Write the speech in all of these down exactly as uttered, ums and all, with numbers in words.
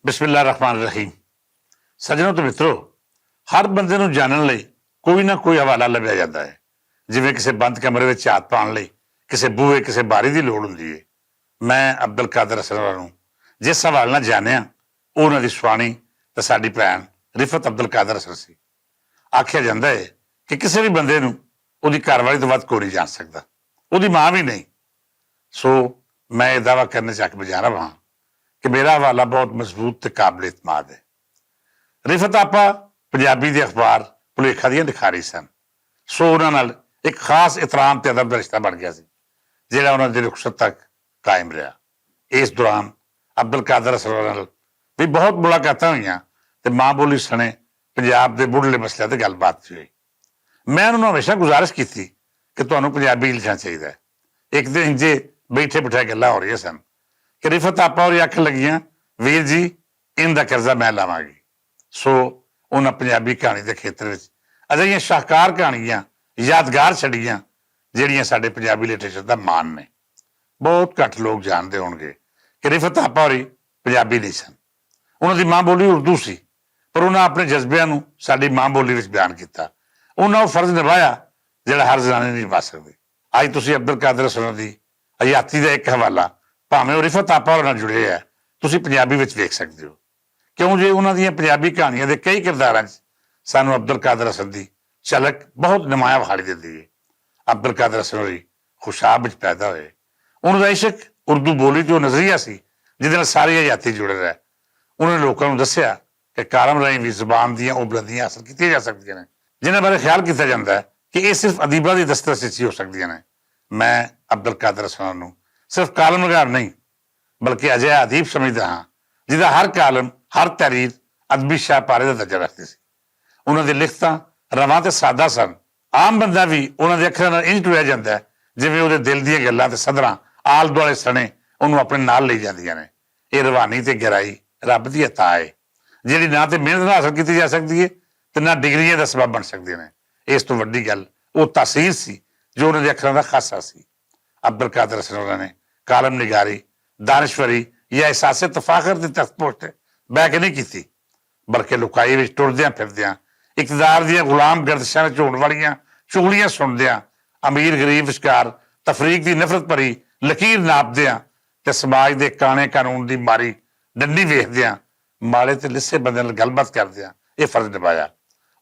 بسم اللہ الرحمن الرحیم۔ سجنوں تے مترو، ہر بندے نوں جانن لئی کوئی نہ کوئی حوالہ لبھیا جاندا ہے۔ جیویں کسے بند کمرے وچ ہاتھ پان لئی، کسے بوہے، کسے باری دی لوڑ ہوندی ہے۔ میں عبدالقادر حسن والا نوں جس حوالے نال جانیا، او انہاں دی سوانی تے ساڈی بھین رفت عبدالقادر حسن سی۔ آکھیا جاندا ہے کہ کسے وی بندے نوں اوہدی گھر والی توں ودھ کوئی نئیں جان سکدا، اوہدی ماں وی نئیں۔ سو میں ایہہ دعوی کرنے چ اک بجانب ہاں کہ میرا حوالہ بہت مضبوط تے قابل اعتماد ہے۔ رفت آپا پنجابی دے اخبار پلیکھا دیاں لکھاری سن۔ سو انہاں نال اک خاص احترام تے ادب دا رشتہ بن گیا سی، جیہڑا انہاں دی رخصت تک قائم رہیا۔ اس دوران عبدالقادر اسرار نال وی بہت ملاقاتاں ہوئیاں تے ماں بولی سنے پنجاب دے بڑھلے مسئلے تے گل بات وی ہوئی۔ میں انہاں نوں ہمیشہ گزارش کیتی کہ تہانوں پنجابی لکھنا چاہیدا ہے۔ اک دن جے بیٹھے بٹھے گلاں ہو رہیاں سن کہ رفت آپا اور اکھ لگیاں، ویر جی، ان دا قرضہ میں لاواں گی۔ سو انہاں پنجابی کہانی دے کھیتر وچ اجہیاں شاہکار کہانیاں یادگار چھڈیاں، جہڑیاں ساڈے پنجابی لٹریچر دا مان نے۔ بہت گھٹ لوگ جانتے ہون گے کہ رفت آپا ہوری پنجابی نہیں سن۔ انہاں دی ماں بولی اردو سی، پر انہاں اپنے جذبیاں نوں ساڈی ماں بولی وچ بیان کیتا۔ انہاں او فرض نبھایا جڑا ہر زنانی نہیں نبھا سکدی۔ اج تسی عبدالقادر حسن دی حیاتی دا اک حوالہ، بھاویں او رفت آپا ہوراں نال جڑے ہے، تسی پنجابی وچ ویکھ سکدے ہو۔ کیوں جے انہاں دیاں پنجابی کہانیاں دے کئی کرداراں چ سانوں عبدالقادر حسن دی جھلک بہت نمایاں وہاڑی دیندی ہے۔ عبدالقادر حسن ہوری خوشاب وچ پیدا ہوئے۔ انہاں دا عشق اردو بولی تے او نظریہ سی جس دے نال ساری حیاتی جڑے رہے۔ انہاں نے لوکاں نوں دسیا کہ کالم راہیں وی زبان دیاں او بلندیاں حاصل کیتیاں جا سکدیاں نے جنہاں بارے خیال کیتا جاندا ہے کہ ایہہ صرف ادیباں دی دسترس وچ ہی ہو سکدیاں نے۔ میں عبدالقادر حسن نوں صرف کالم نگار نہیں، بلکہ اجہا ادیب سمجھدا ہاں جس دا ہر کالم، ہر تحریر ادبی شاہ پارے دا درجہ رکھدی سی۔ انہاں دے لکھتاں رواں تے سادہ سن۔ عام بندہ وی انہاں دے اکھراں نال انج ٹریا جاندا ہے جویں اوہدے دل دیاں گلاں تے صدراں آل دوالے سنے انہوں اپنے نال لئی جاندیاں نے۔ ایہہ روانی تے گہرائی رب دی عطا ہے، جہڑی نہ تے محنت نال حاصل کیتی جا سکدی ہے تے نہ ڈگریاں دا سبب بن سکدی ہے۔ اس توں وڈی گل او تاثیر سی جو انہاں دے اکھراں دا خاصا سی۔ عبدالقادر حسن ہوراں نے کالم نگاری، دانشوری یا احساس تفاخر دی تخت پوش تے بہہ کے نہیں کیتی، بلکہ لکائی وچ ٹردیاں پھردیاں، اقتدار دیاں غلام گردشاں وچ ہون والیاں چغلیاں سندیاں، امیر غریب وچکار تفریق دی نفرت پری لکیر ناپدیاں تے سماج دے کانے قانون دی ماری ڈنڈی ویکھدیاں ماڑے تے لسے بندے نال گل بات کردیاں ایہہ فرض نبھایا۔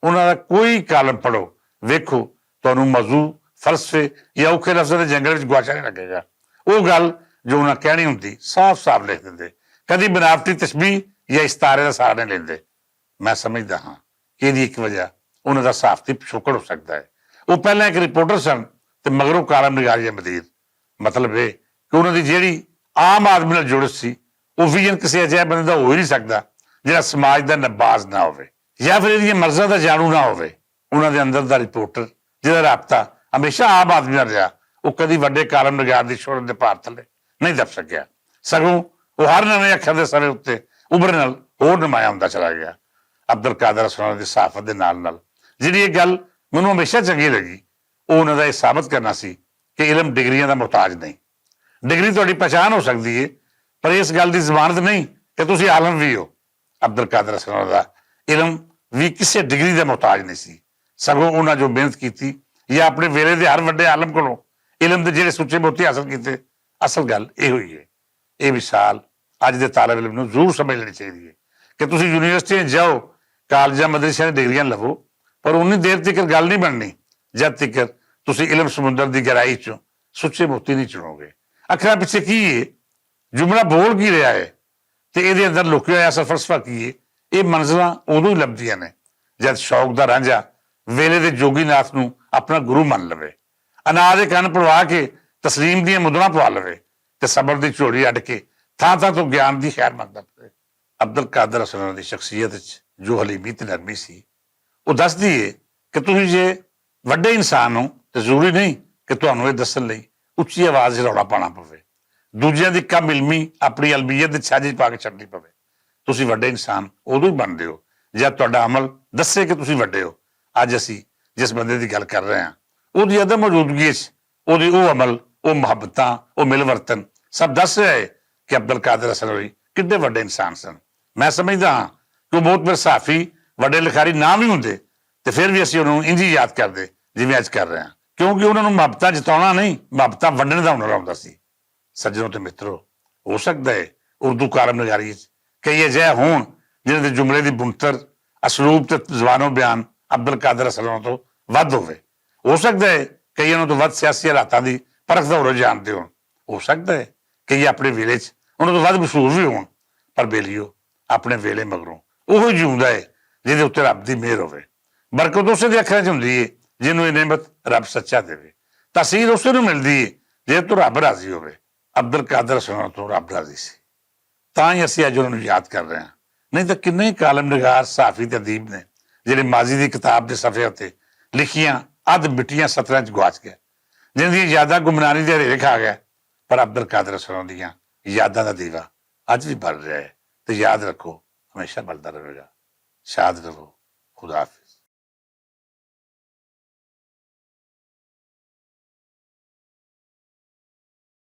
انہاں دا کوئی کالم پڑھو، ویکھو، تہانوں موضوع، فلسفے یا اوکھے لفظاں دے جنگل وچ گواچا نہیں لگے گا۔ او گل جو انہاں کہنی ہوندی صاف صاف لکھ دیندے، کدی بناوٹی تشبیہ یا استعارے دا سہارا نہیں لیندے۔ میں سمجھدا ہاں کہ ایہدی اک وجہ انہاں دا صحافتی پچھوکڑ ہو سکدا ہے۔ او پہلاں اک رپورٹر سن تے مگروں کالم نگار یا مدیر۔ مطلب ایہہ کہ انہاں دی جیہڑی عام آدمی نال جڑت سی، او ویژن کسے اجہے بندے دا ہو ہی نہیں سکدا جیہڑا سماج دا نباز نہ ہووے یا فیر ایہدیاں مرضاں دا جانو نہ ہووے۔ انہاں دے اندر دا رپورٹر جس دا رابطہ ہمیشہ عام آدمی نال رہیا، او کدی وڈے کالم نگار دی شہرت دے پار تلے نہیں دب سکیا، سگوں او ہر نویں اکھر دے سرے اتے ابھرن نال ہور نمایاں ہوندا چلا گیا۔ عبدالقادر اسرار دی صحافت دے نال نال جیہڑی ایہہ گل مینوں ہمیشہ چنگی لگی، او انہاں دا ایہہ ثابت کرنا سی کہ علم ڈگریاں دا محتاج نہیں۔ ڈگری تہاڈی پہچان ہو سکدی ہے، پر اس گل دی ضمانت نہیں کہ تسی عالم وی ہو۔ عبدالقادر حسن دا علم وی کسے ڈگری دا محتاج نہیں سی، سگوں انہاں جو محنت کیتی یا اپنے ویلے دے ہر وڈے عالم کولوں علم دے جیہڑے سچے موتی حاصل کیتے۔ اصل گل ایہہ ہوئی ہے۔ ایہہ مثال اج دے طالب علم نوں ضرور سمجھ لینی چاہیدی ہے کہ تسی یونیورسٹیاں جاؤ، کالجاں مدرسیاں دی ڈگریاں لوو، پر انی دیر تکر گل نہیں بننی جد تکر تسی علم سمندر دی گہرائی چوں سچے موتی نہیں چنو گے۔ اکھراں پچھے کی ہے؟ جملہ بول کی رہیا ہے؟ تے ایہدے اندر لکیا ہویا اصل فلسفہ کی ہے؟ ایہہ منزلاں ادوں ہی لبھدیاں نے جد شوق دا رانجھا ویلے دے جوگی ناتھ نوں اپنا گرو من لوے، اناج دے کن پڑوا کے تسلیم دیاں مدراں پوا لوے، تے صبر دی جھولی اڈ کے تھاں تھاں توں گیان دی خیر منگدا پھرے۔ عبدالقادر حسن دی شخصیت وچ جو حلیمی تے نرمی سی، او دسدی ہے کہ تسی جے وڈے انسان ہو تے ضروری نہیں کہ تہانوں ایہہ دسن لئی اچھی آواز وچ رولا پانا پوے، دوجیاں دی کم علمی اپنی علمیت دے چھاجے پا کے چھڈنی پوے۔ تسی وڈے انسان ادوں ہی بندے ہو جد تہاڈا عمل دسے کہ تسی وڈے ہو۔ اج اسی جس بندے دی گل کر رہے ہاں، اوہدی عدم موجودگی وچ اوہدے او عمل، او محبتاں، او ملورتن سب دس رہے کہ عبدالقادر حسن ہوری کڈے وڈے انسان سن۔ میں سمجھدا ہاں کہ وہ بہت بڑے صحافی، وڈے لکھاری نہ وی ہوندے، تے فیر وی اسی انہاں نوں انج ہی یاد کردے، جیویں اج کر رہے ہاں۔ کیونکہ انہاں نوں محبتاں جتاونا نہیں، محبتاں ونڈنے دا ہنر ہوندا سی۔ سجنوں تے متروں، ہو سکدا ہے اردو کالم نگاری وچ کئی اجہے ہون، جنہاں دے جملے دی بنتر، اسلوب تے زبان و بیان عبدالقادر حسن ہوناں توں ودھ ہووے۔ ہو سکدا ہے کئی انہاں توں ودھ سیاسی حالاتاں دی پرکھ دا ہور جاندے ہون۔ ہو سکدا ہے کئی اپنے ویلے چ انہاں توں ودھ مشہور وی ہون۔ پر بیلیو، اپنے ویلے مگروں اوہو جیوندا ہے جس دے اتے رب دی مہر ہووے۔ برکت اسے دے اکھراں چ ہوندی ہے جنوں ایہہ نعمت رب سچا دیوے۔ تاثیر اسے نوں ملدی ہے جس توں رب راضی ہووے۔ عبدالقادر حسن ہوناں توں رب راضی سی، تاں ہی اسی اج انہاں نوں یاد کر رہے ہاں۔ نہیں تاں کنے ہی کالم نگار، صحافی تے ادیب نے جہڑے ماضی دی کتاب دے صفحے اتے لکھیاں ادھ مٹیاں سطراں چ گواچ گئے، جنہاں دیاں یاداں گمنانی دے ہرے کھا گئے۔ پر عبدالقادر حسن دیاں یاداں دا دیوا اج وی بل رہیا ہے۔ تے یاد رکھو، ہمیشہ بلدا رہے گا۔ شاد رہو۔ خدا حافظ۔